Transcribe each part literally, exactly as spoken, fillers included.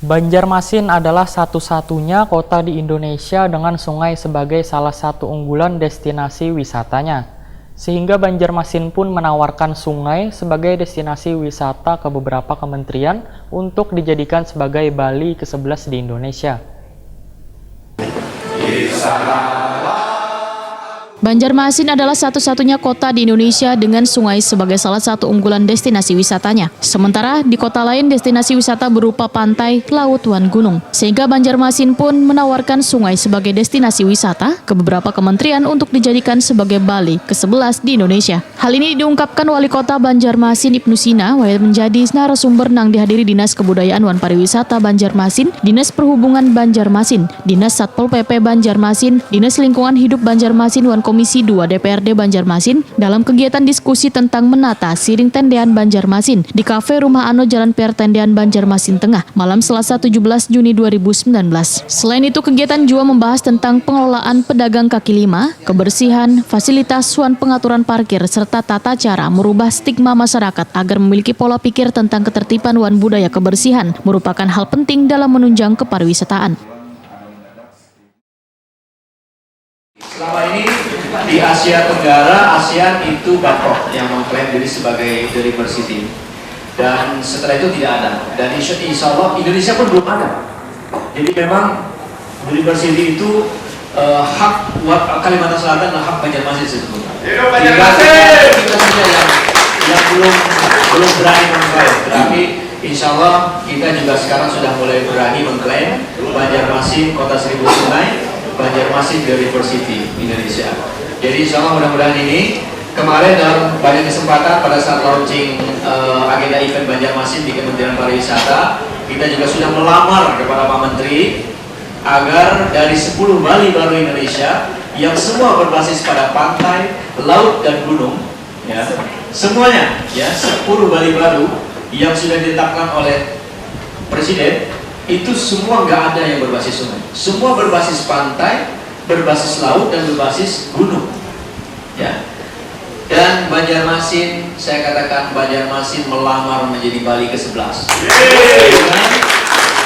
Banjarmasin adalah satu-satunya kota di Indonesia dengan sungai sebagai salah satu unggulan destinasi wisatanya. Sehingga Banjarmasin pun menawarkan sungai sebagai destinasi wisata ke beberapa kementerian untuk dijadikan sebagai Bali ke sebelas di Indonesia. Banjarmasin adalah satu-satunya kota di Indonesia dengan sungai sebagai salah satu unggulan destinasi wisatanya. Sementara di kota lain destinasi wisata berupa pantai, laut, wan gunung. Sehingga Banjarmasin pun menawarkan sungai sebagai destinasi wisata ke beberapa kementerian untuk dijadikan sebagai Bali ke sebelas di Indonesia. Hal ini diungkapkan Wali Kota Banjarmasin Ibnu Sina wayah menjadi narasumber nang dihadiri Dinas Kebudayaan wan Pariwisata Banjarmasin, Dinas Perhubungan Banjarmasin, Dinas Satpol P P Banjarmasin, Dinas Lingkungan Hidup Banjarmasin wan Komisi dua D P R D Banjarmasin dalam kegiatan diskusi tentang menata siring tendean Banjarmasin di Kafe Rumah Ano Jalan P R Tendean Banjarmasin Tengah malam Selasa tujuh belas Juni dua ribu sembilan belas. Selain itu kegiatan juga membahas tentang pengelolaan pedagang kaki lima, kebersihan, fasilitas wan pengaturan parkir serta tata cara merubah stigma masyarakat agar memiliki pola pikir tentang ketertiban wan budaya kebersihan merupakan hal penting dalam menunjang kepariwisataan. Selama ini di Asia Tenggara, ASEAN itu Bangkok yang mengklaim diri sebagai the river city. Dan setelah itu tidak ada. Dan insya, insya Allah Indonesia pun belum ada. Jadi memang the river city itu uh, hak Kalimantan Selatan adalah hak Banjarmasin sebetulnya. Kita saja yang, yang belum belum berani mengklaim, tetapi insya Allah kita juga sekarang sudah mulai berani mengklaim Banjarmasin kota seribu sungai, Banjarmasin the river city Indonesia. Jadi insya Allah mudah-mudahan ini kemarin dalam banyak kesempatan pada saat launching uh, agenda event Banjarmasin di Kementerian Pariwisata, kita juga sudah melamar kepada Pak Menteri agar dari sepuluh Bali baru Indonesia yang semua berbasis pada pantai, laut dan gunung, ya, semuanya, ya, sepuluh Bali baru yang sudah ditetapkan oleh Presiden itu semua nggak ada yang berbasis sungai, semua berbasis pantai, berbasis laut dan berbasis gunung, ya. Dan Banjarmasin, saya katakan Banjarmasin melamar menjadi Bali ke sebelas dengan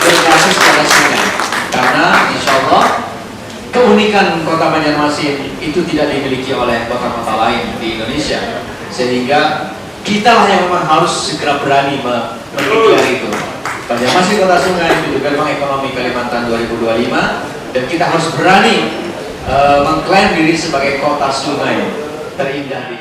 berbasis pada sungai. Karena insya Allah keunikan kota Banjarmasin itu tidak dimiliki oleh kota-kota lain di Indonesia. Sehingga kitalah yang memang harus segera berani mengejar itu. Banjarmasin kota sungai, pintu gerbang ekonomi Kalimantan dua ribu dua puluh lima, dan kita harus berani uh, mengklaim diri sebagai kota sungai terindah di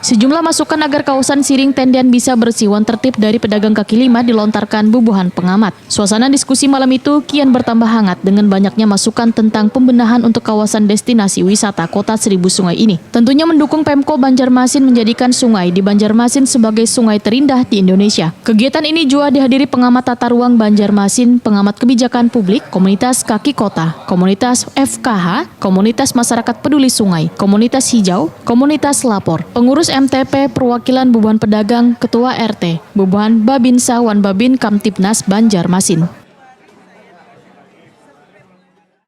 Sejumlah masukan agar kawasan Siring Tendian bisa bersih wan tertib dari pedagang kaki lima dilontarkan bubuhan pengamat. Suasana diskusi malam itu kian bertambah hangat dengan banyaknya masukan tentang pembenahan untuk kawasan destinasi wisata Kota Seribu Sungai ini. Tentunya mendukung Pemko Banjarmasin menjadikan sungai di Banjarmasin sebagai sungai terindah di Indonesia. Kegiatan ini juga dihadiri pengamat tata ruang Banjarmasin, pengamat kebijakan publik, komunitas kaki kota, komunitas F K H, komunitas masyarakat peduli sungai, komunitas hijau, komunitas lapor, pengurus M T P, perwakilan bubuhan pedagang, ketua R T, bubuhan Babinsa wan Babin Kamtibnas Banjarmasin.